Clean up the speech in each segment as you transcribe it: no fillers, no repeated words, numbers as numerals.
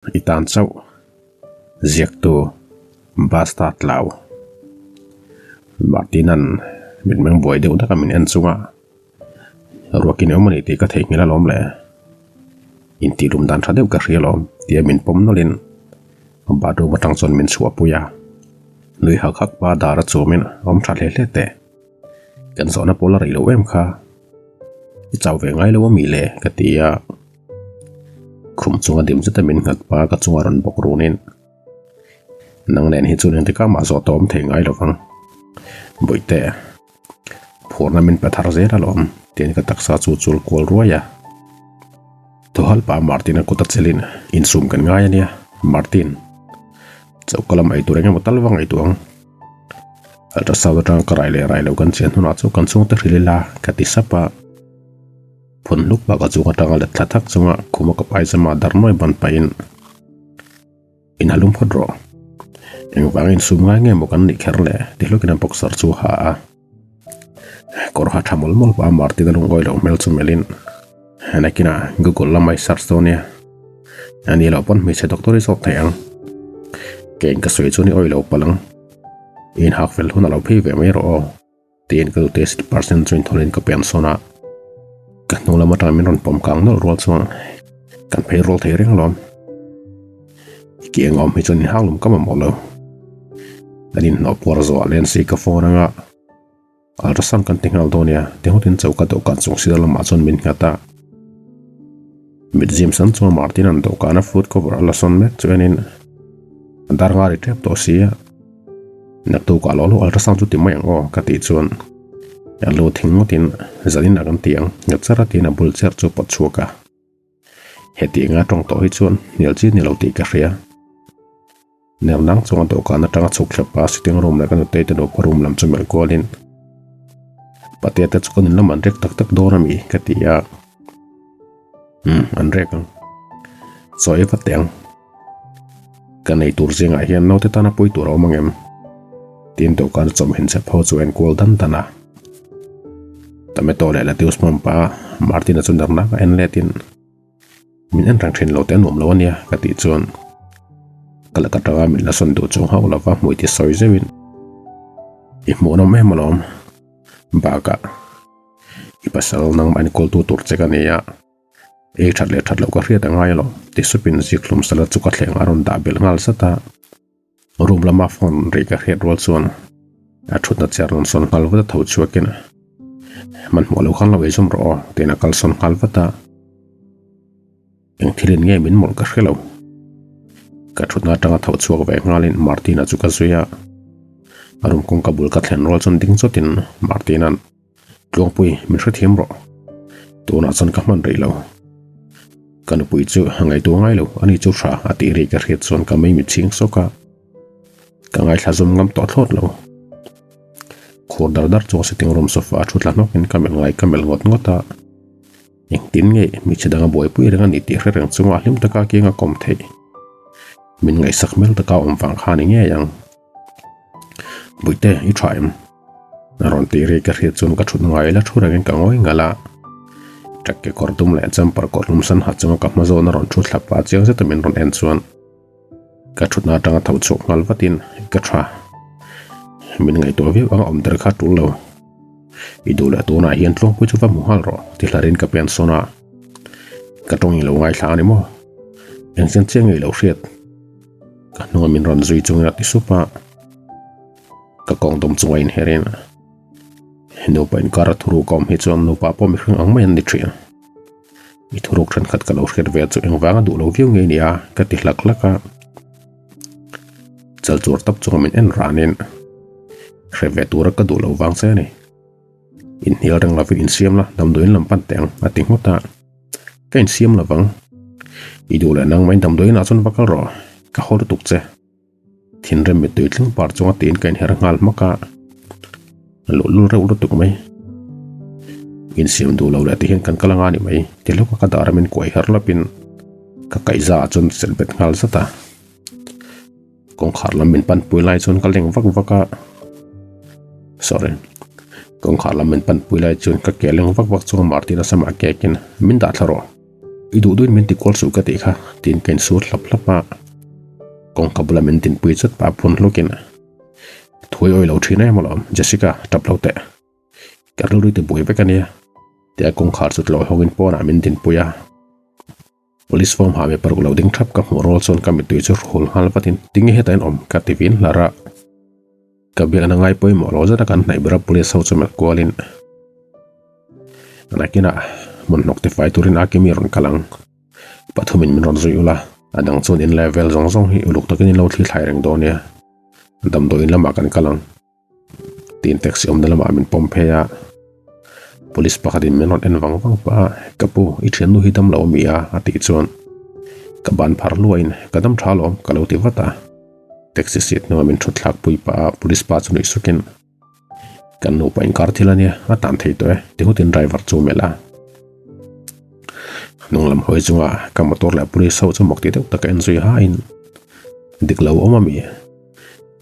I tan chauh ziaktu Basta Tlau Martin-a'n mitmeng buai deuh taka min en chunga ruakin awm a ni tih ka theihnghilh alawm le. Intih lum dan tha deuh ka hria alawm tia min pawm nawlhin bathroom atang chuan min chhuahpui a. Nui hak hak pa dar a chawmin awm tha hle hle teh. Kan zawhna pawh la rei lo em kha. I chau ve ngai lo a mi le ka ti a. Khum chunga dim zeta min nghat pa ka chunga rawn bawk runin nang nen hi chuan engtikah mah zawh tawm thei ngai lo vang. Bawihte, phurna min pe thar zel alawm tiin ka taksa chu chul kual ruai a. Thawhal pa Martin-a kut a chelin insum kan ngai a nia, Martin. Choka lam ei tur engemaw tal va ngaihtuah ang. Ultrasound atanga ka rai leh rai lo kan chian hunah chu kan chhungte hrilh ila ka ti sap a. Phun hluk bak a chung atanga let thla thak chunga khuma ka paizama dar nuai ban pahin in a lum phawt rawh. Engvangin sum ngai nge maw kan nih kher le ti hlukin a boxer chu a ha a. Kawr ha tha mawlh mawlh pah a Martin a lungawi loh hmel chu melhin nakinah Google lamah i search dawn nia. A ni loh pawn hmeichhe doctor i zawt theih ang. Keiin ka sawi chuan i awih lo palh ang. I inhak fel hun a lo phei ve mai rawh aw. Tiin ka nute sit percent chu inthawlin ka pian sawn a, ka hnung lam atang min rawn pawm kang nawlh rual chuan kan phei rual thei reng alawm. I ki eng awm hi chuan inhak lum ka mamawh lo. Kan inhnawh puar zawh ah Lency ka phone anga ultrasound kan ti nghal dawn nia ti ngawtin choka dawhkan chung sir lamah chuan min nghat a. Mit zim san chuan Martin-a'n dawhkana food cover a la sawn mek chu enin a dar nga ri tep tawh si a. Naktukah lo lo ultrasound chu ti mai ang aw ka tih chuan a lu thing ngawtin zanin ah kan ti ang nghet char a tiin a bul chair chu a pawt chhuak a. Heti enga tawng tawh hi chuan hnial chi ni lo tih ka hria. Ner nang chunga dawhkan atanga chhuk thlep a sitting room leh ka nutei te nupa room lam chu melh kualin Patea te chu kan inlam an rek tak tak dawn a mi ka ti a. Umm an rek ang. Chaw ei vat teh ang. Ka nei tur zingah hian naute tana pui tur a awm ang em? Tiin dawhkan a chawm hin chep ho chu a enkual dan dan a. Tomato leh lettuce hmawm pah a Martin-a chu ner nak a en letin Min en reng thin lo te a nuam lo a nia ka tih chuan ka lak atanga min la sawn duh chung hauh lova hmui ti sawi zeuhin I hmuhnawm em alawm bakah i pasal nangmah enkawl tu tur che ka ni a. Ei that leh that loh ka hriat a ngai alawm ti supin zikhlum salad chu ka thleng a rawn dah belh nghal zat a. Room lama phone rih ka hriat rual chuan a thutna chair rawn sawn nghal vat a tho chhuakin hmanhmawh lo khan lo ei zawm rawh aw tiin a kal sawn nghal vat a. Eng thilin nge min mawlh ka hre lo. Ka thutna atanga tho chhuak ve nghalin Martina chu ka zui a. A room kawngka bul ka thlen rual chuan ding chawtin Martina'n Tluangpui, min hrethiam rawh. Tunah chuan ka hman rih lo. Ka nupui chu a ngaihtuah ngai lo, ani chu tha a tih ri ka hriat chuan ka mei mitchhing sawk a. Ka ngaithla zum ngam tawh thlawt lo. Khur dar dar chuan sitting room sofa a thu tla hnawkin ka melh ngai ka melh ngawt ngawt a. Engtin nge hmeichhe danga buaipui reng a ni tih hre reng chunga hlim taka kiang a kawm theih. Min ngaihsak hmel taka awm vang kha a ni ngei ang. Buite, i tha em? A rawn tih ri ka hriat chuan ka thut ngai la thu rengin ka ngawi ngal a. Truck kekawr dum leh jumper kawr hlum san ha chunga ka hma zawn a rawn thu thlap a, chiang zeta min rawn en chuan ka thutna atanga tho chhuak nghal vatin ka tha. Min ngaihtuah viau ang a awm der kha tul lo. I duh leh tunah hian tluangpui chu va hmu nghal rawh ti hlarin ka pen sawn a. Ka tawng i lo ngaithla a ni maw? Engchen chiang nge i lo hriat? Ka hnunga min rawn zui chungin a ti sup a. Ka kawng dawm chunga inherin nupa inkar a thuruk a awm hi chuan nupa pawh mihring ang mai an ni thin. I thuruk thenkhat ka lo hriat ve chu engvanga duh lo viau nge nia ka ti hlak hlak a. Chal chur tap chunga min en ranin hre ve tura ka duh lo vang che a ni. Inhnial reng lovin insiam la damdawiin lam pan teh ang a ti nghut a. Ka insiam lovang. I duh leh nang mai damdawiin ah chuan va kal rawh ka haw lutuk che. Thinrim mittui tling par chunga tiin ka inher nghal hmak a, a luhlul reuh lutuk mai. Insiam duh lo leh ti hian kan kal anga ni mai ti hlawk a ka dar a min kuai her lawpin ka kaihza ah chuan chelh bet nghal zat a. Kawngkhar lam min pan pui lai chuan ka leng vak vak a, sorry, kawngkhar lam min pan pui lai chuan ka ke leng vak vak chuan Martin-a samah kekin min dah thla rawh. I duh duhin min ti kual suh ka tih kha, tiin ka insur hlap hlap a. Kawngka bula min dinpui zet pah phun hlukin, Thuai awi lo thin em alawm, Jessica, tap lo teh. Ka rilru ti buai vek a nia, tia kawngkhar chu tlawh hawngin pawnah min dinpui a. Police form ha mi paruk lo ding thap ka hmuh rual chuan ka mittui chu hul nghal vatin, Tinge hetah in awm? ka ti vin hlar a. Ka biakna ngai pawimawh lo zet a kan hnaih ber a police ho chu melh kualin nakinah hmun hnawk tifai turin a kimi rawn kal ang. Pathumin min rawn zui ula, a dang chuan in level zawng zawng hi uluk takin in lo thli thlai reng dawn nia. Damdawiin lamah kan kal ang. Tiin taxi awmna lamah min pawm phei a. Police pakhatin min rawn en vang vang pah a, Ka pu, i thiannu hi dam lo a mi a? a tih chuan ka ban phar luain ka dam tha alawm ka lo ti vat a. Taxi seat hnungah min thut thlak pui pah a, police pa chu nuih sukin, Kan nupa inkar thil a nia, a tan thei tawh e, ti nghutin driver chu melh a. Hnung lam hawi chunga ka motor leh police ho chu mawk ti deuh taka en zui hain, Dik lo awm a mi?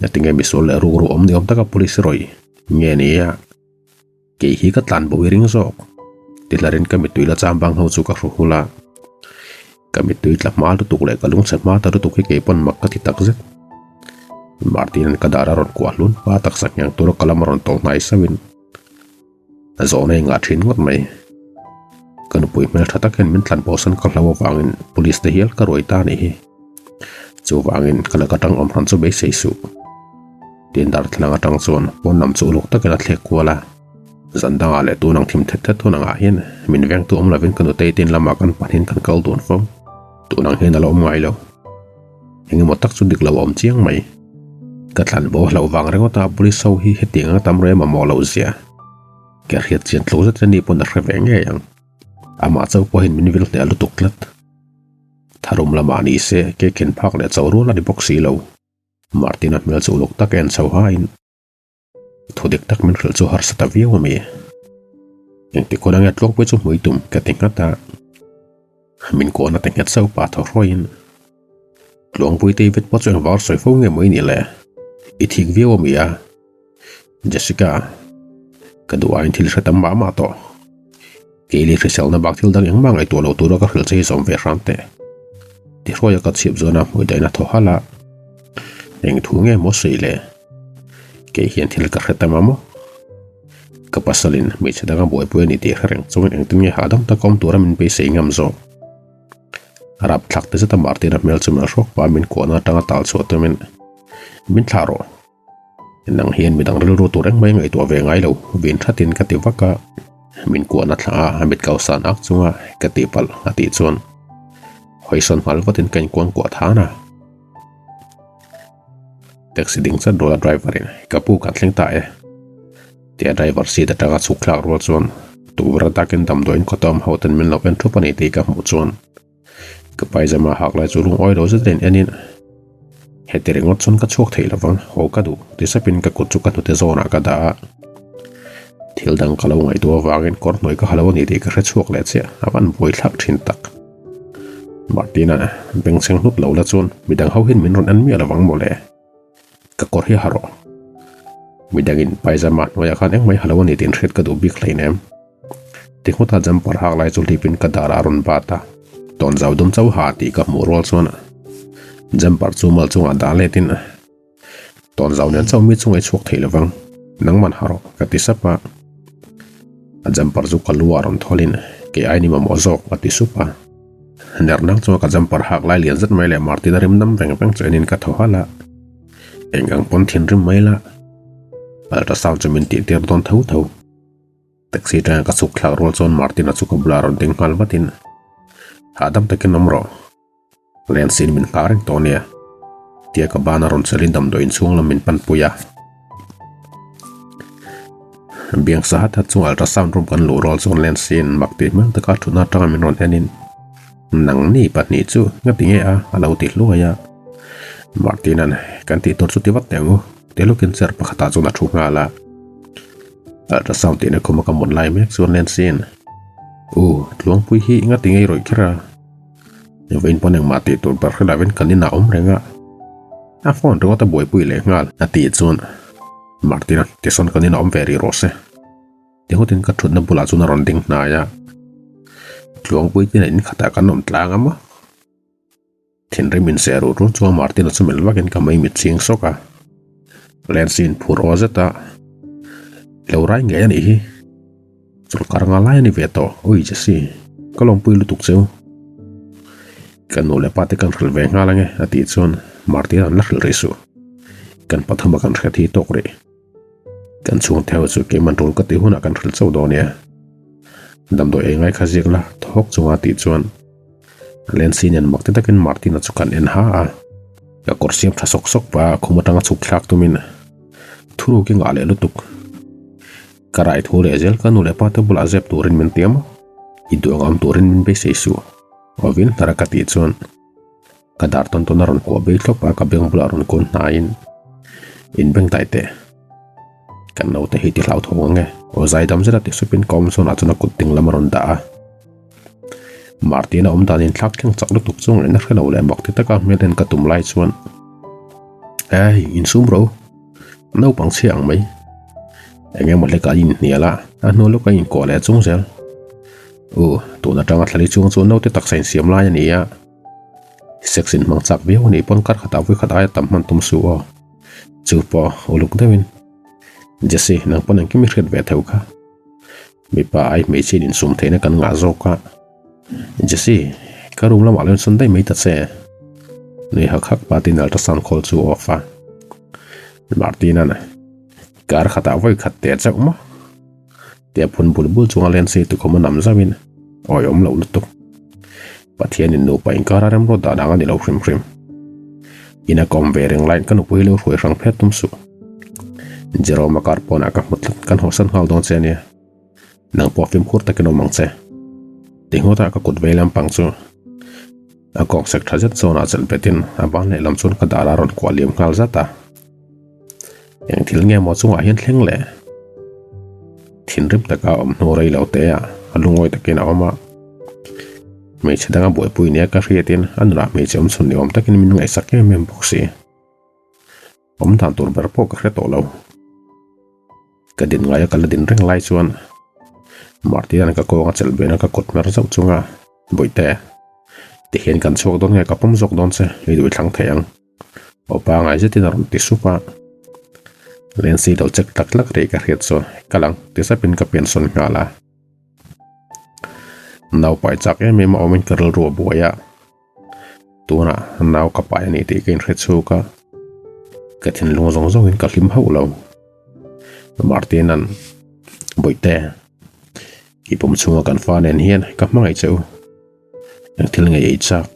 Ngatinge misual leh rukru awm ni awm taka police rawih nge ni a? Kei hi ka tlan bo i ring zawk. Tihlarin ka mittui la cham bang ho chu ka hru hul a. Ka mittui tla hma lutuk leh ka lungchhe hma ta lutuk hi kei pawn mak ka ti tak zet. Martin-a'n ka dar a rawn kuah hlun hma taksa ngheng tura ka lam a rawn tawh hnai sauhin a zawhna i ngah thin ngawt mai. Ka nupui hmeltha tak hian min tlan bosan ka hlau avangin police te hial ka ruai ta a nih hi. Chuvangin ka laka tang awm hran chu beisei suh. Tin darthlalang atang chuan pawn lam chu uluk takin a thlek kual a. Zan dangah leh tun ang thim thet thet hun angah hian min vengtu awm lovin ka nutei tin lamah kan pahnihin kan kal dun fo. Tun ang hian a la awm ngai lo. Engemaw tak chu dik lo a awm chiang mai. Ka thlan bo hlauh vang ringawt a police ho hi hetiang anga tam rem a mawh loh zia. Ka hriat chian tluk zet reni pawn a hre ve ngei ang. Amah chauh pawhin min vil hneh lutuk tlat. Tharum lamah ni se ke khen phak leh chauh rual a ni bawk si lo. Martina hmel chu uluk tak en chho hain thu dik tak min hrilh chu harsa ta viau a mi. Engtik hun ange tluangpui chu hmui tum ka ti nghat a. Min kuahna te nghet sauh pah thaw hruaiin Tluangpui David pawh chu engvang sawi fo nge maw i nih le? I thik viau a mi a? Jessica, ka duh aiin thil hre tam mah mah tawh. Keili hriselna bak thil dang engmah ngaihtuah loh tura ka hrilh che hi zawm ve hram teh. Ti hruaia ka chhip zawn a hmui daihna thaw halh a. Eng thu nge maw sawi le? Kei hian thil ka hre ta mah maw? Ka pasalin hmeichhe danga buaipui a ni tih hre reng chungin engtin nge hahdam taka awm tura min beisei ngam zawk? A rapthlak te zeta Martina hmel chu melh hrawk pah min kuahna atanga tal chhuah tumin min thlah rawh. Nang hian midang rilru tur engmah i ngaihtuah ve ngai lo, vin thatin ka ti vak a. Min kuahna thlah a, a mit kau san ak chunga ka tih palh a tih chuan hawisawn nghal vatin ka inkuang kuah than a. Taxi ding chat ruala driver in ka pu kan thleng ta e tia driver seat atanga chhuk thlak rual chuan tukverh atakin damdawiin khawtawm ho ten min lo en thup a ni tih ka hmuh chuan Ka paizama hak lai chu lungawi lo zet in enin heti ringawt chuan ka chhuak thei lovang haw ka duh ti sapin ka kut chu ka hnute zawnah ka dah a thil dang ka lo ngaihtuah avangin kawr hnuai ka ha lo a ni tih ka hre chhuak leh chiah a van buai thlak thin tak Martina bengchheng hlut lo la chuan midang ho hian min rawn en miah lovang mawle ka kawr hi ha rawh midangin paizama hnuaiah khan engmah hi ha lo a ni tih inhriat ka duh bik hleinem. Ti nghut a jumper hak lai chu hlip in ka dar ah a rawn bat a, tawn zau dum chauh ha tih ka hmuh rual chuan jumper chu mal chungah dah let in tawn zau nen chauh mi chunga i chhuak thei lovang nangman ha rawh ka ti sap a, a jumper chu ka lu ah rawn thawl in kei ai ni mamawh zawk a ti sup a, ner nang chunga ka jumper hak lai lian zet mai leh Martin a rim nam veng veng chu en in ka thaw halh a, eng ang pawn thinrim mai la ultrasound chu min tih tir dawn tho tho. Taxi atanga ka chhuk thlak rual chuan Martin-a chu ka bulah rawn ding nghal vatin, Hahdam takin awm rawh. Lens-in min nghah reng tawh ania, tia ka bana rawn chelin damdawi inchhung lam min panpui a. Biang sa hat hat chung ultrasound room kan luh rual chuan Lens-in mak tih hmel taka thutna atanga min rawn enin, Nang ni pahnih chu nga ti nge a? a lo ti hluai a. Martin-a'n, Kan tih tur chu ti vat teh ang u, ti lukin chair pakhatah chuan a thu nghal a. Ultrasound tihna khuma ka mut lai mek chuan Nancy-in, U, Tluangpui hi nga ti ngei rawih kher a? Vawiin pawn engmah tih tur ber hre lovin kan inah awm reng a, a phone ringawt a buaipui leh nghal, a tih chuan Martina tisawn kan inah awm ve rih rawh se. Ti ngawtin ka thutna bulah chuan a rawn ding hnai a. Tluangpui te nen in khatah kan awm tlang a maw? Thinrim in seh ruh ruh chuan Martin-a chu melh vakin ka mei mit ching sawk a. Lancy in phur aw zet a, Lo rai ngei a nih hi. Chawlhkar nga lai a ni ve tawh, ui Jesse, ka lawmpui lutuk cheu. Ka nu leh pa te kan hrilh ve nghal ange a tih chuan Martin an la hrilh rih suh. Kan pathum a kan hriat hi tawk rih. Kan chhung theu chu keiman tul ka tih hunah kan hrilh chauh dawn nia. Damdawi ei ngai kha ziak la thawk chunga tih chuan Lancy nen mak ti takin Martin-a chu kan en ha a. Ka kawr siam tha sawk sawk pa khum atanga chhuk thlak tumin thuruk i ngah leh lutuk. Ka rai thu leh zel ka nu leh pa te bulah zep turin min tiam a, i duh ang am turin min beisei suh. Awin hnara ka tih chuan ka dar tawn tawn a rawn kuah bei thlawp a, ka beng bulah rawn kun hnaiin in beng dai teh. Kan naute hi ti hlauthawng ang e, aw zaidam zet a ti supin ka awm zawnah chuan a kut ding lam a rawn dah a. Martin a awm dan inthlak thleng chak lutuk chu ngaihna hre lo leh mak ti taka hmel en ka tum lai chuan Ei, insum ro, naupang chhia ang mai. Eng emaw hlekah a inhnial a, a hnu lawk a inkawh leh chung zel. U, tun atanga thlali chung chu naute taksa insiam lai a ni a. Sex inhmang chak viau a nih pawn kar khatah vawikhat aia tam hman tum suh aw. Chu pawh uluk deuhin, Jesse, nang pawn engkim i hriat ve theuh kha. Mipa ai hmeichhiain insum theihna kan ngah zawk a. Jesse, ka room lamah lo insawn daih mai ta che. Nui hak hak patin ultrasound khawl chu off a. Martin-a'n, Kar khatah vawi khat teh chauh maw? Tia phun bul bul chunga Lancy tukhum a nam zauhin, Awi awm loh lutuk. Pathianin nupa inkara remruat dan ang a ni lo hrim hrim. Ina ka awm ve reng laiin ka nupui hi lo hruai hrang phet tum suh. Jerome-a kar pawnah ka hmu tlat, kan hawsan nghal dawn che a nia. Nang pawh fimkhur takin awm ang che. Ti nghawtah ka kut vei lampang chu a kawng sek tha zet zawnah chelh betin a ban lehlam chuan ka dar a rawn kuah liam nghal zat a. Eng thil nge maw chungah hian thleng le? Thinrim taka awm hnu rei lo te a, a lungawi takin a awm a. Hmeichhe danga buaipui nia ka hriatin a nunah hmeichhe awm chhun ni awm takin min ngaihsak em em bawk si. Awm dan tur ber pawh ka hre tawh lo. Ka din ngaia ka la din reng lai chuan Martin-a'n ka kawng a chelh bena ka kut hmer zauh chunga Bawihte, tihian kan chhuak dawn nge ka pawm zawk dawn che, i duh i thlang thei ang. Aw pangai zetin a rawn ti sup a, Lancy lo check tlak tlak rih ka hriat chuan ka lang ti sapin ka piansawn nghal a. Nau pai chak em em a awmin ka rilru a buai a, tunah nau ka pai a ni tih ka inhre chhuk a, ka thinlung zawng zawngin ka hlim hauh lo. Martin-a'n, Bawihte, i pawm chhunga kan fa nen hian ka hmangaih che u. Eng thil nge ei chak?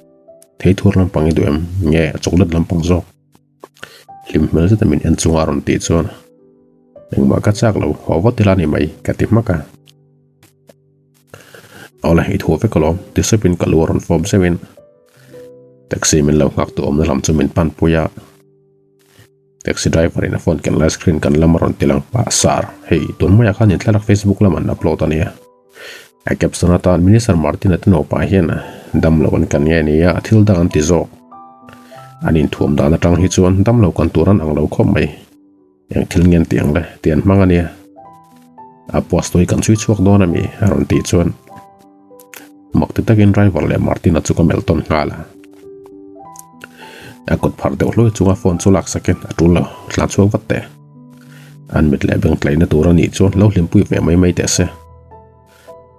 Thei thur lampang i duh em? Nge chocolate lampang zawk? Hlim hmel zeta min en chunga a rawn tih chuan engmah ka chak lo, haw vat ila ni mai ka ti hmak a. Awle i thu vek alawm ti sepin ka lu a rawn fawp zeuhin taxi min lo nghak tu awmna lam chu min pan pui a. Taxi driver in a phone ken lai screen kan lam a rawn ti lang pah sar, hei tun maiah khan inthlalak Facebook lam an upload a nia. A caption atan Minister Martin-a te nupa hian dam lo an kan nge nia thil dang an ti zawk. An inthuam dan atang hi chuan dam lo kan tur an ang lo khawp mai. Eng thil nge an tih ang le tih an hmang a nia. A post hi kan chhui chhuak dawn a mi a rawn tih chuan mak ti takin driver leh Martin-a chu ka melh tawn nghal a. A kut phar deuh hluai chunga phone chu lak sakin a tul lo, tlan chhuak vat teh. An mit leh beng tlaihna tur a nih chuan lo hlimpui ve mai mai teh se.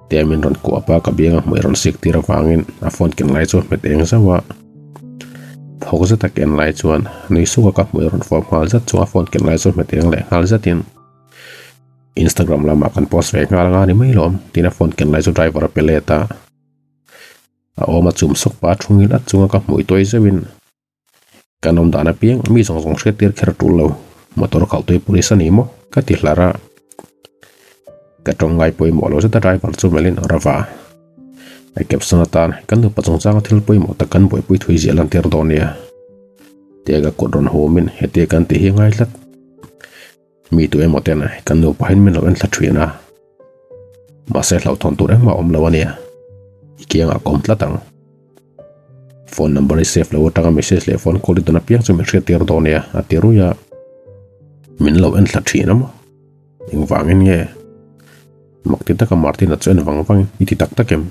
Tia min rawn kuah pa ka bianga hmui rawn sik tir avangin a phone ken lai chu a hmet eng zauh a. Phawk zeta ken lai chuan nui suka ka hmui rawn fawp nghal zat chunga phone ken lai chu hmet eng leh nghal zatin Instagram lamah kan post ve nghal anga ni mai lawm tiin a phone ken lai chu driver a pe let a. A awm a chum sawk pa thu ngil at chunga ka hmui tuai zeuhin kan awm dan apiang mi zawng zawng hriat tir kher a tul lo motor khalh tui police a ni maw ka ti hlar a ka tawng ngai pawimawh lo zet a driver chu melhin a rava a caption atan kan nupa chungchanga thil pawimawh tak kan buaipui thui ziah lan tir dawn nia tia ka kut rawn humin hetia kan tih hi a ngai tlat. Mi tu emaw ten kan nupa hian min lo en thla thin a, mahse hlauhthawn tur engmah awm lo a nia, i kiangah ka awm tlat ang. Phone number i save lo atanga message leh phone call i dawn apiang chu min hriat tir dawn nia a ti rui a, min lo en thla thin a maw? Engvangin nge? Mak ti taka Martin-a chu en vang vangin i ti tak tak em?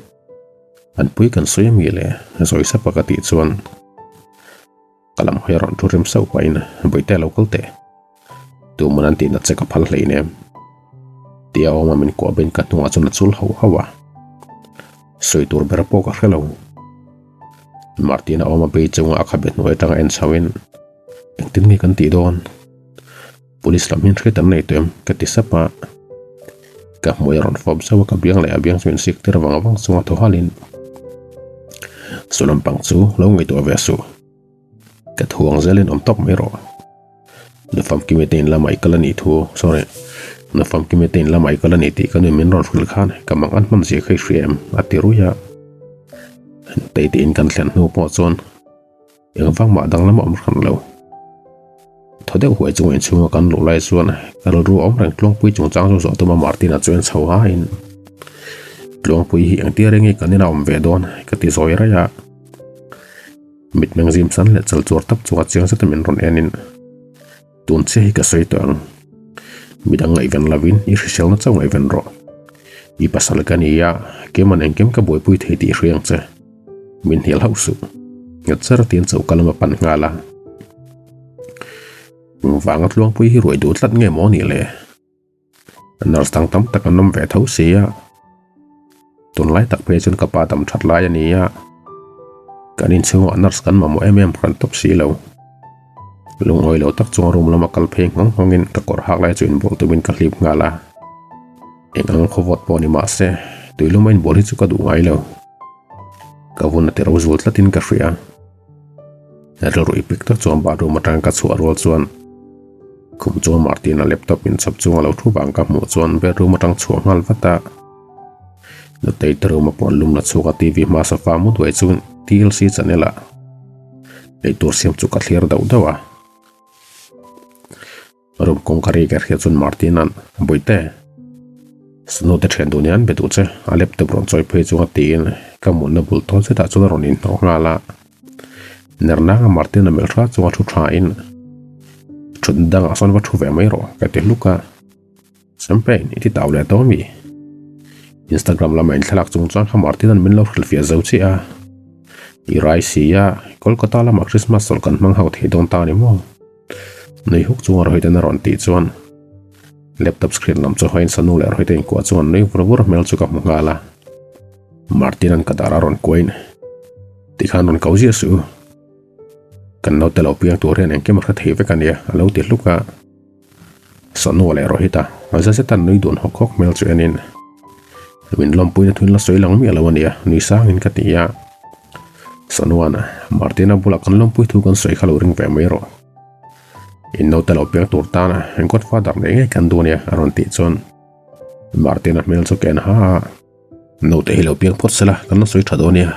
An pui kan sawi ami le? Zawi sapa ka tih chuan ka lam hawi a rawn thu rem sauh pahin Bawihte lo kal teh. Tuman an tihna che ka phal hleinem. Tia awma min kuah ben ka hnungah chuan a chul hauh hauh a. Sawi tur ber pawh ka hre lo. Martina awma bei chunga a khabe hnuai atanga en chho in engtin nge kan tih dawn? Police lam hian hriat an nei tawh em? Ka ti sap a. Ka hmui a rawn fawp zauh a, ka biang leh a biang chu in sik tir vang vang chunga thaw halin Saw lampang chu lo ngaihtuah ve suh. Ka thuang zelin awm tawp mai rawh. Nufam Kimi te in lamah i kal a nih thu, sorry, Nufam Kimi te in lamah i kal a ni tih ka nuin min rawn hrilh khan ka mang an hman zia kha i hria em? a ti rui a. Tei te in kan thlen hnu pawh chuan eng vang mah danglam a awm hran lo. Thaw deuh huai chunga inchhunga kan luh lai chuan ka rilru a awm reng Tluangpui chungchang chu zawh tum a Martina chu en chho hain Tluangpui hi engtia reng nge kan ina awm ve dawn ka ti zawi raih a. Mitmeng zim san leh chal chuar tak chunga chiang zeta min rawn enin tun che hi ka sawi tawh ang. Midang ngaihven lovin i hriselna chauh ngaihven rawh. I pasal ka ni a, keimah engkim ka buaipui thei tih hria ang che. Min hnial hauh suh. Nghet char tiin choka lam a pan nghal a. Vanga tluangpui hi ruai duh tlat nge maw ni le? Nurse dang tam tak an awm ve tho si a. Tunlai tak phei chuan ka pa dam that lai a ni a. Kan inchhungah nurse kan mamawh em em hran tawp si lo. Lungawi lo tak chuan room lama kal phei nghawng nghawngin ka kawr hak lai chu inbual tumin ka hlip nghal a. Eng ang khawvawt pawh ni mah se tuiluma inbual hi chu ka duh ngai lo. Ka vun a ti ro zul tlatin ka hria. Rilru i pik tak chuan bathroom atang ka chhuah rual chuan khum chuan Martin-a laptop in chhawp chunga lo thu vang ka hmuh chuan bedroom atang chhuah nghal vat a. Nutei te room a pawn lum la chhuak a TV hma sofa mu duai chungin TLC channel ah eitur siam chu ka thlir dauh dauh a. Room kawngka ri ka hriat chuan Martin-a'n, Bawihte, Sanu te thian duh nia an be duh che, a laptop rawn chawi phei chunga tiin ka mutna bul tawn zetah chuan a rawn inhnawh nghal a. Ner nanga Martin-a melh hrat chunga thu thain, Thut dangah sawn va thu ve mai rawh, ka ti hluk a. Champagne, i ti tau leh tawh ami? Instagram lama inthlalak chung chuan kha Martin-a'n min lo hrilhfiah zo chiah a. I rai si a, Kolkata lamah Christmas chawlh kan hmang ho thei dawn ta a ni maw? Nui huk chunga Rohit-a'n a rawn tih chuan laptop screen lam chu hawiin Sanu leh Rohit-a inkuah chuan nui vur vur hmel chu ka hmu nghal a. Martin-a'n ka dar a rawn kuain tikhan rawn ko ziah suh u. Kan naute lo piang tur hian engkim a hre thei vek a nia a lo ti hluk a. Sanu leh Rohit-a za zetan nui dun hawk hawk hmel chu enin min lawmpuina thuin la sawi lang miah lo a nia nui sangin ka ti a. Sanuan, Martina bulah kan lawmpui thu kan sawi kha lo ring ve mai rawh. In naute lo piang tur tana eng Godfather nei ngei kan duh ania a rawn tih chuan Martina hmel chu ken ha a. Naute hi lo piang phawt sela kan la sawi tha dawn ania.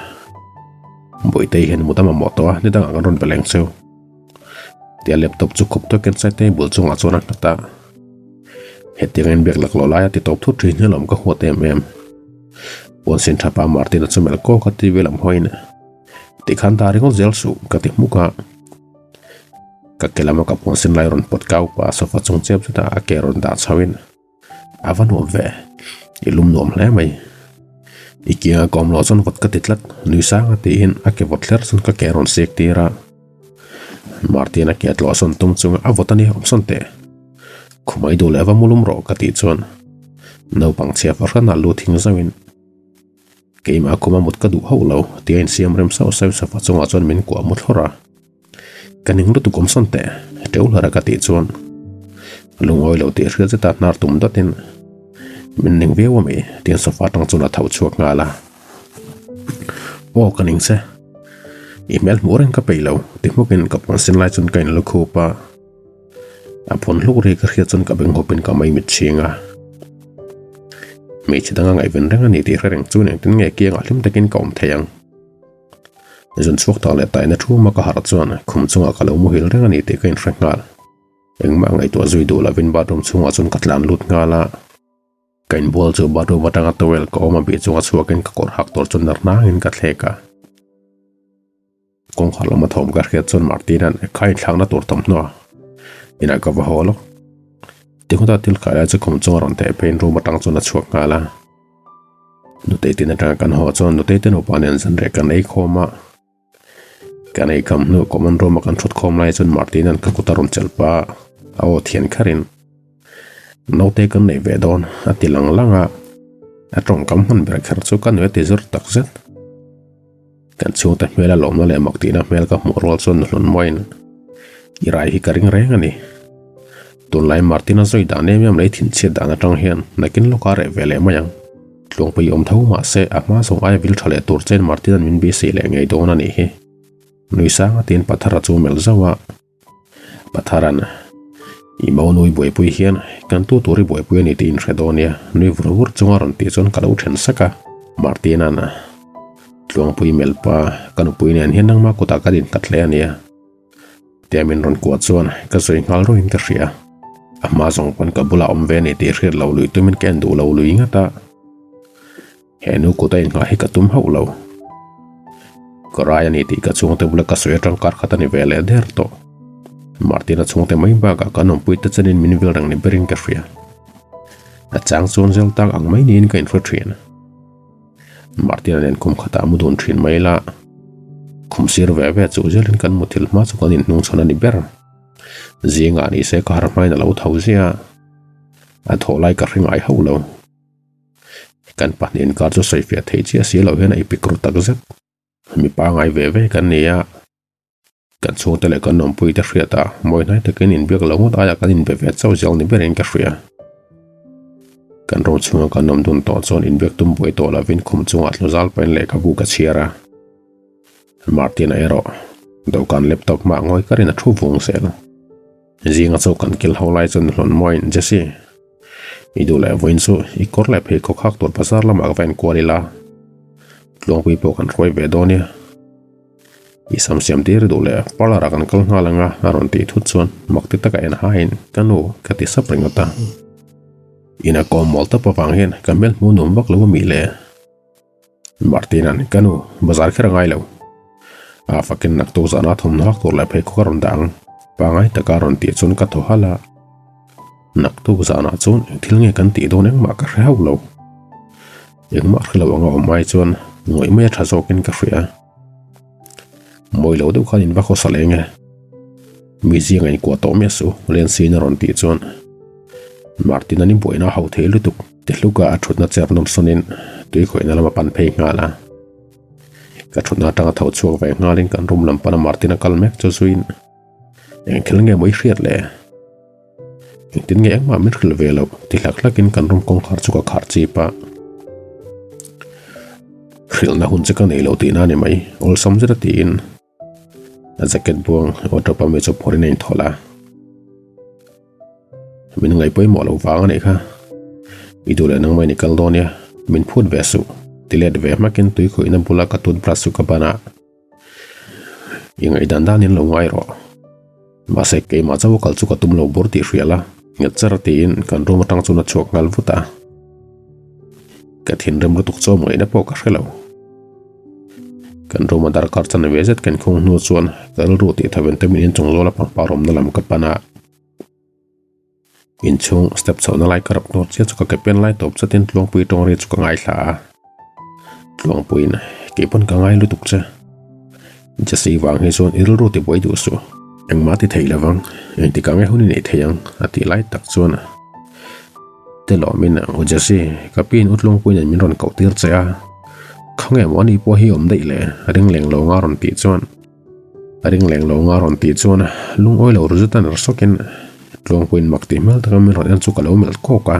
Bawihte hian mut a mamawh tawh a, ni dangah kan rawn pe leng cheu. Tia laptop chu khup tawkin side table chungah chuan a nghat a. Hetiang in biak laklawh laia ti tawp thut thin hi alawm ka huat em em. Puan sin tha pa Martin-a chu melh kawk a TV lam hawiin tikhan ta ringawt zel suh ka ti hmuk a. Ka ke lama ka puan sin lai rawn pawt kau pah a sofa chung chep chutah a ke rawn dah chho in a va nuam ve, i lum nuam hle mai. I kianga ka awm loh chuan vawt ka ti tlat nui sang a tiin a ke vawt hler chuan ka ke rawn sik tir a. Martin-a ke tlawh sawn tum chunga a vawt a nia awm sawn teh. Khumai duh leh va mulum rawh ka tih chuan naupang chhia fahran ah lu thing zauhin keimah khuma mut ka duh hauh lo tia insiam rem sauh sauh sofa chungah chuan min kuah mu thlawrh a. Ka ning lutuk awm sawn teh teuh hlar a ka tih chuan lungawi lo tih hriat zeta hnar tum dawtin min ning viau ami tiin sofa atang chuan a tho chhuak nghal a. Aw ka ning che i hmel hmuh reng ka peih lo ti hmukin ka puan sin lai chuan ka inlu khup a. A phun hluk ri ka hriat chuan ka beng hawpin ka mai mit chhing a. Hmeichhe danga ngaihven reng a ni tih hre reng chuan engtin nge kiangah hlim takin ka awm thei ang. Zun chhuak tak leh taina thuma ka harh chuan khum chungah ka lo muhil reng a ni tih ka inhre nghal. Engmah ngaihtuah zui duh lovin bathroom chhungah chuan ka tlan lut nghal a. Ka inbual chu bathroom atanga towel ka awm a bih chunga chhuakin ka kawr hak tur chu ner hnangin ka thlek a. Kawngkhar lama thawm ka hriat chuan Martin-a'n kha inthlakna tur thawmhnaw inah ka va haw lawk. Ti ngawta thil kai lai chu khum chunga rawn theh pheiin room atang chuan a chhuak nghal a. Nutei tin atanga kan haw chuan Nutei te nupa nen zanriah kan ei khawm a. Kan ei kham hnu common room a kan thut khawm lai chuan Martin-a'n ka kut a rawn chelh pah a, a aw thian kharin, Naute kan neih ve dawn a ti lang lang a, a tawngkam hman ber kher chu ka nui a ti zur tak zet. Kan chhungte hmel a lawmna leh mak tihna hmel ka hmuh rual chuan nuhlun mawiin i rai hi ka ring reng a ni. Tunlai Martin-a zawi dan em em lei thinchhiat dan atang hian nakin lawka reh ve leh mai ang. Tluangpui awm tho mahse a hma zawng aia vil tha leh tur chen Martin-a'n min beisei leh ngei dawn a nih hi. Nui sanga tiin Pathara chu melh zauh a. Patharan, I maunui buaipui hian kan tu tur i buaipui a ni tih inhre dawn nia, nui vur vur chunga rawn tih chuan ka lo then sak a. Martin-a'n, Tluangpui melh pa, ka nupui nen hian nangma kutah ka din nghat hle a nia. Tia min rawn kuah chuan ka sawi nghal rawhin ka hria. A hma zawng pawn ka bulah awm ve a ni tih hriat lo lui tumin ka en duh lo lui ngat a. He nu kut a inngah hi ka tum hauh lo. Ka rai a ni tih ka chhungte bula ka sawi atang kar khat a ni ve leh der tawh. Martina chhungte mai bakah kan awmpui te chenin min vil reng ni berin ka hria. A chang chuan zel tak ang mai niin ka inhre thin. Martina nen kum khatah mu dun thin mai la. Khum sir ve ve chu zelin kan muthilh hma chu kan inhnung chhawn a ni ber. Zingah ni se ka har hmain a lo tho ziah a, a thawh lai ka hre ngai hauh lo. Kan pahnih inkar chu sawi fiah theih chiah si loh hian a ipik ru tak zet. Mi pangai ve ve kan ni a, kan chhungte leh kan awmpuite hriat a, mawi hnai takin inbiak lo ngawt aia kan inbe ve chauh zel ni berin ka hria. Kan ro chhunga kan awm dun tawh chuan inbiak tum buai tawh lovin khum chungah tlu zal pahin lehkhabu ka chhiar a. Martin-a erawh dawhkan laptop hmaah ngawi karin a thu vung zel. Zinga chu kan kil ho lai chuan hlawn mawiin, Jesse, i duh leh vawiin chu i kawr leh pheikhawk hak tur bazar lamah ka va enkual ila, tluangpui pawh kan hruai ve dawn nia. I sam siam tir i duh leh parlour ah kan kal nghal anga a rawn tih thut chuan mak ti taka en haiin, Ka nu, ka ti sap ringawt a. Ina kawm mawl tawp avang hian ka hmel hmuh nuam vak lo a mi le. Martin-a'n, Ka nu, bazar kher a ngai lo. A fakin naktuk zana thawmhnaw hak tur leh pheikhawk a rawn dah ang. Pangai taka a rawn tih chuan ka thaw halh a. Naktuk zanah chuan eng thil nge kan tih dawn engmah ka hre hauh lo. Engmah hre lo anga awm ai chuan ngawih mai a tha zawkin ka hria. Mawi lo deuh khan in va khawsa leng e. Mi zianga inkuah tawh miah suh, Lensin a rawn tih chuan Martin-a'n i buaina a hau thei lutuk. Ti hluka a thutna chair nawm sawnin tui khawihna lama pan phei nghal a. Ka thutna atanga tho chhuak ve nghalin kan room lam pana Martin a kal mek chu zuiin eng thil nge maw i hriat le? Engtin nge engmah min hrilh ve loh ti hlak hlakin kan room kawngkhar chu ka khar chip a. Hrilhna hun che ka nei lo tihna a ni mai, awlsam zeta tiin A jacket buang wardrobe a mi chu phawrhin a inthawlh a. Min ngaih pawimawh lo vang a nih kha. I duh leh nangmah in i kal dawn nia, min phut ve suh. Ti let ve hmakin tui khawihna bula ka toothbrush chu ka ban a. I ngaihdan dan in lo ngai rawh. Mahse keimah chauh a kal chu ka tum lo bur tih hria la, nghet char tiin kan room atang chuan a chhuak nghal vut a. Ka thinrim lutuk chu a ngaihna pawh ka hre lo. Kan room a darkar chan ve zet kan khung hnu chuan ka rilru tih tho in tumin inchung zawl a pangpar awmna lam ka pan a. Inchhung step chhohna lai ka rap hnawr chiah chu ka ke pen lai tawp chatin Tluangpui tawng ri chu ka ngaithla a. Tluangpuiin kei pawn ka ngai lutuk che. Jesse vang hi chuan i rilru ti buai duh suh. Engmah ti thei lovang, engtikah nge hun i neih thei ang a tih lai tak chuan Telawmin U Jesse, ka piin U Tluangpui nen min rawn koh tir che a, khawnge maw ani pawh hi awm daih le? Ring leng lo nga rawn tih chuan Ring leng lo nga rawn tih chuan lungawi lo ru zet a ner sawkin Tluangpuiin mak tih hmel taka min rawn en chu ka lo melh kawk a.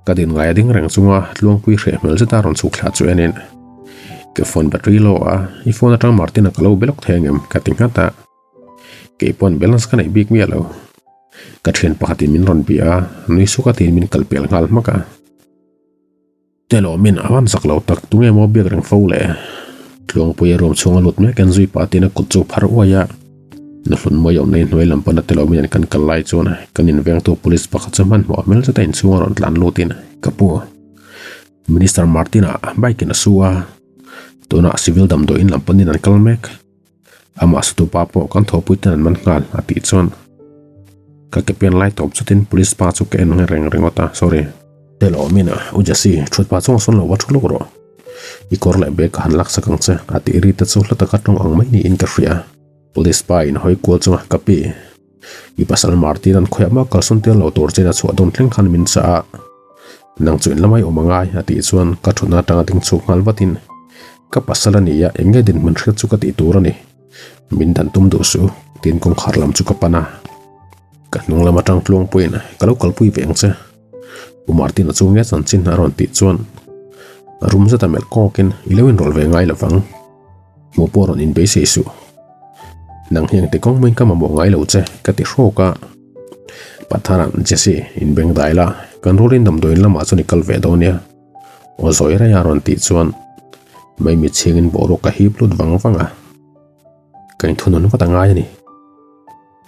Ka din ngai a ding reng chunga Tluangpui hreh hmel zeta rawn chhuk thla chu enin Ka phone battery low a, i phone atang Martin-a ka lo be lawk thei angem? ka ti nghat a. Kei pawn balance ka neih bik miah lo. Ka thian pakhatin min rawn bia a, nui suk a tiin min kal pel nghal hmak a. Telawmin a van zak lo tak, tunge maw biak reng fo le? Tluangpuia room chhunga lut mek en zui pah tiin a kut chu phar uai a. Nuhlun mawi awm nei hnuai lam pana telawmin an kan kal lai chuan kan invengtu police pakhat chu hmanhmawh hmel zeta inchhunga rawn tlan lutin ka pu Minister Martin-a bike in a su a, tunah civil damdawiin lam panin an kal mek. Amah sutupa pawh kan thawhpui ten an man nghal a tih chuan ka ke pen lai tawp chutin police pa chu ka en reng ringawt a, sorry. Telawmin, U Jesse, thut pah chuang sawn lo va thu lawk rawh. I kawr leh bag ka han laksak ang che, a tih ri te chu hla taka tawng ang mai niin ka hria. Police pa in hawi kual chunga ka pi. I pasal Martin an khawiah mah kalsawn tel lo tur chein a chhuah dawn thleng khan min chah a. Nang chu in lamai awm a ngai, a tih chuan ka thutna atanga ding chhuk nghal vatin, Ka pasal a ni a, eng nge dinhmun hriat chu ka tih tur a ni. Min dan tum duh suh, tiin kawngkhar lam chu ka pan a. Ka hnung lam atang tluangpuiin ka lo kalpui ve ang che. U Martin-a chu nge chanchin a rawn tih chuan rum zeta melh kawkin i lo inrawlh ve ngai lovang. Hmuh pawh rawn inbeisei suh. Nang hi engti kawng maiin ka mamawh ngai lo che ka ti hrawk a. Patharan, Jesse, inbeng dai la, kan rualin damdawiin lamah chuan i kal ve dawn nia. Aw zawi raih a rawn tih chuan Maimi chhingin boruak ka hip lut vang vang a. Ka inthunun vat a ngai a ni.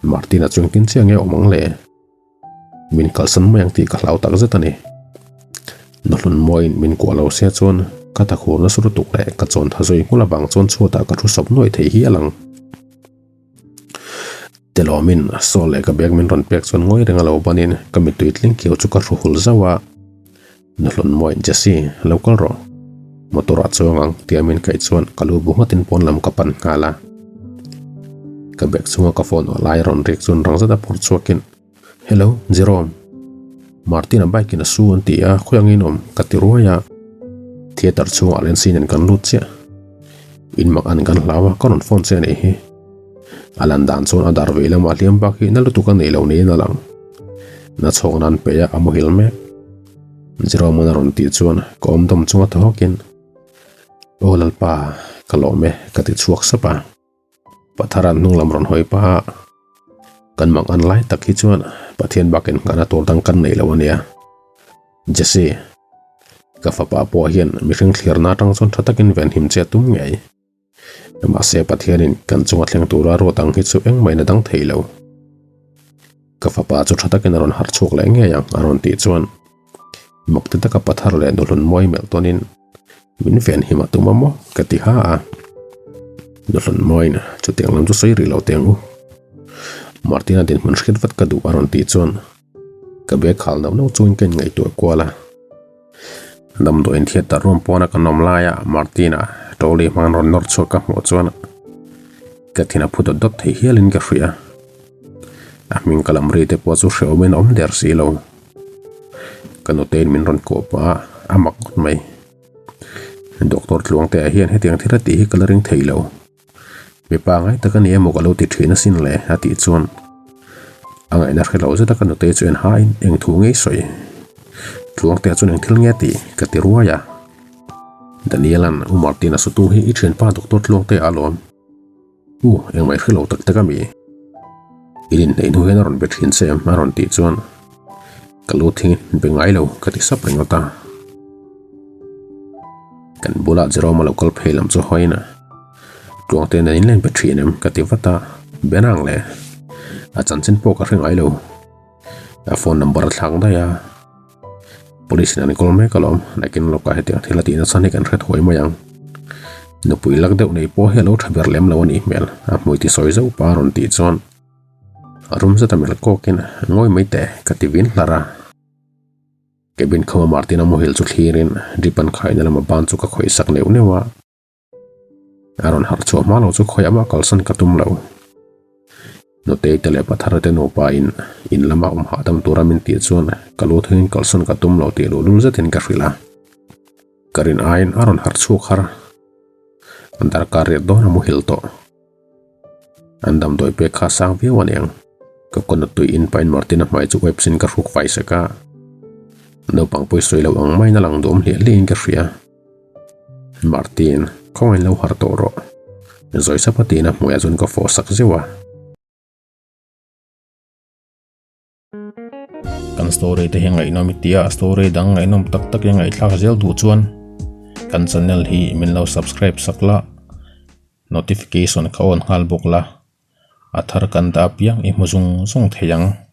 Martin-a chu engtin chiah nge awm ang le? Min kalsan mai ang tih ka hlau tak zet a ni. Nahlun mawiin min kuah lo sia chuan ka thakhur nasa lutuk leh ka chawn tha zui nghulh avang chuan chhuatah ka thu sawp nuai thei hial ang. Telawmin saw leh ka bag min rawn pek chuan ngawi reng a lo banin ka mittui tling kiau chu ka hru hul zauh a. Nahlun mawiin Jesse, lo kal rawh. Motor ah chuang ang tia min kaih chuan ka lu bu nghatin pawn lam ka pan nghal a. Ka bag chunga ka phone aw lai rawn rik chuan rang zet a phawrh chhuakin Hello, Jerome. Martin-a bike in a su an ti a, khawi angin awm ka ti ruai a. Theatre chhungah Lency nen kan lut chiah. In mak an kan hlau a, ka rawn phone che a nih hi. A lan dan chuan a dar vei lamah hliam bak hi na lutuk a nei lo niin a lang. Na chhawk nan peih a, a muhil mek. Jerome-a'n a rawn tih chuan ka awm dawm chunga thaw hawkin, Aw Lalpa, ka lawm e, ka ti chhuak sap a. Pathara'n hnung lam rawn hawi paha kan mang an lai tak hi chuan Pathian bakin nghahna tur dang kan nei lo a nia. Jesse, ka fapa pawh hian mihring thliarna atang chuan tha takin venhim che a tum ngei. Mahse Pathianin kan chunga thleng tura ruat ang hi chu engmah in a dang thei lo. Ka fapa chu tha takin a rawn harh chhuak leh ngei ang a rawn tih chuan mak ti taka Pathar leh Nuhlun mawi melh tawnin min venhim a tum a maw ka ti ha a. Nuhlun mawiin chutiang lam chu sawi rih lo teh ang u. Martina dinhmun hriat vat ka duh a rawn tih chuan ka bag khal nauh nauh chungin ka inngaihtuah kual a. Damdawiin theatre room pawna kan awm laia Martina trolley hmang rawn nawr chhuak ka hmuh chuan ka thin a phu dawt dawt thei hialin ka hria. A hming ka lam ri te pawh chu hrehawmin a awm der si lo. Ka nutein min rawn kuah pah a, a mak ngawt mai. Doctor Tluangtea hian hetiang thil a tih hi ka la ring thei lo. Mipa ngai tak a ni emaw ka lo ti thin asin le a tih chuan a ngaihna hre lo zet a ka nute chu en hain eng thu ngei sawi Tluangtea chuan eng thil nge tih ka ti ruai a. Daniela'n U Martin a sutu hi i thianpa Doctor Tluangtea a lawm. U engmah i hre lo tak tak a mi? I rinhneih hnu hian a rawn be thin che em a rawn tih chuan Ka lu thing be ngai lo ka ti sap ringawt a. Kan bulah Jerome a lo kal phei lam chu hawiin a, Tluangte nen in len be thin em ka ti vat a, Benang le a chanchin pawh ka hre ngai lo. A phone number a thlak daih a, Police in an kawl mek alawm, nakin lawkah hetiang thil a tih nachhan hi kan hre thuai mai ang. Nupui lak deuh nei pawh hi a lo tha ber lem lo a nih hmel, a hmui ti sawi zauh pa a rawn tih chuan. A rum zet a melh kawkin ngawi mai teh ka ti vin hlar a. Cabin khawma Martin a muhil chu thlirin drip an khaina lama ban chu ka khawih sak neuh neuh a. A rawn harh chhuah hma lo chu khawiah mah kalsan ka tum lo. Nutei te leh Pathara te nupa in in lama awm hahdam tura min tih chuan ka lu thungin kalsan ka tum lo tih luhlul zetin ka hrilh a. Ka rin aiin a rawn harh chhuak har. Darkar riat dawn a muhil tawh. An damdawi pek kha sang viau a niang. Ka kawn a tui in pain Martin-a hmai chu webs in ka hruk fai sek a. Naupang pawi sawi lo ang maiin a lang duam hliah hliah in ka hria. Martin, khawngain lo harh tawh rawh. Zawi sapa tiin a hmuiah chuan ka fawh sak zeuh a. Kan story te hi ngaihnawm i tia a story dang ngaihnawm tak tak i ngaihthlak zel duh chuan kan channel hi min lo subscribe sak la notification kha on nghal bawk la a thar kan dah apiang i hmu zung zung thei ang.